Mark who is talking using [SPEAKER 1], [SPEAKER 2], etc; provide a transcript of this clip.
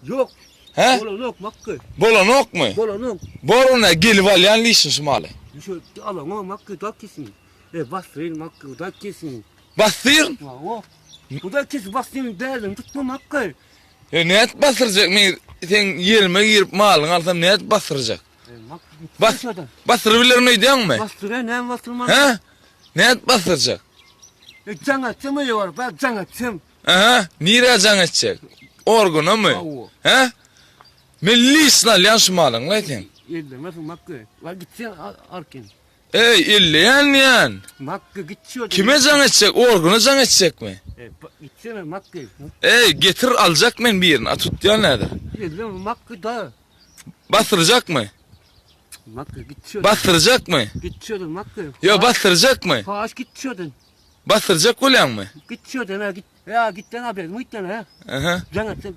[SPEAKER 1] Ýok.
[SPEAKER 2] Hä?
[SPEAKER 1] Bolanok makgy.
[SPEAKER 2] Bolanokmy?
[SPEAKER 1] Bolanok.
[SPEAKER 2] Bor onda gelip alýan lişin şu maly.
[SPEAKER 1] Şu alaňok makgy dak kesin. E basdyryn makgy dak kesin.
[SPEAKER 2] Basdyryn?
[SPEAKER 1] Hawa. Bu da kes basdyryn dälin tutma makgy.
[SPEAKER 2] E nädip basdyrjak men seň ýerime girip malyňy alsam nädip basdyrjak?
[SPEAKER 1] E,
[SPEAKER 2] Bas, basdyryp bilerin öýdýäňmi?
[SPEAKER 1] Basdyryn näme basdyrman?
[SPEAKER 2] Hä? Nädip basdyrjak?
[SPEAKER 1] E jaň etsem öýe baryp, jaň etsem.
[SPEAKER 2] Aha, nirä jaň etjek? Organamy?
[SPEAKER 1] Hawa.
[SPEAKER 2] Hä? Men lişni alýan şu malyňlaý seň.
[SPEAKER 1] Ellemesin makgy. Bar gitsen arkin.
[SPEAKER 2] Eý, elleýän diýýän.
[SPEAKER 1] Makgy git şu.
[SPEAKER 2] Kime jaň etjek? Organa jaň etjekmi?
[SPEAKER 1] E, gitsene makgy.
[SPEAKER 2] Eý, getir aljak men birini. A tutýan häzir.
[SPEAKER 1] Elleme makgy da.
[SPEAKER 2] Basdyrjakmy?
[SPEAKER 1] Makgy git şu.
[SPEAKER 2] Basdyrjakmy?
[SPEAKER 1] Git şu makgy.
[SPEAKER 2] Ýo, basdyrjakmy?
[SPEAKER 1] Haş git şuradan.
[SPEAKER 2] Basdyrjak bolýaňmy?
[SPEAKER 1] Git şuradan ha git. Ya git lan abi, git lan ha.
[SPEAKER 2] Aha.
[SPEAKER 1] Jaň etsem.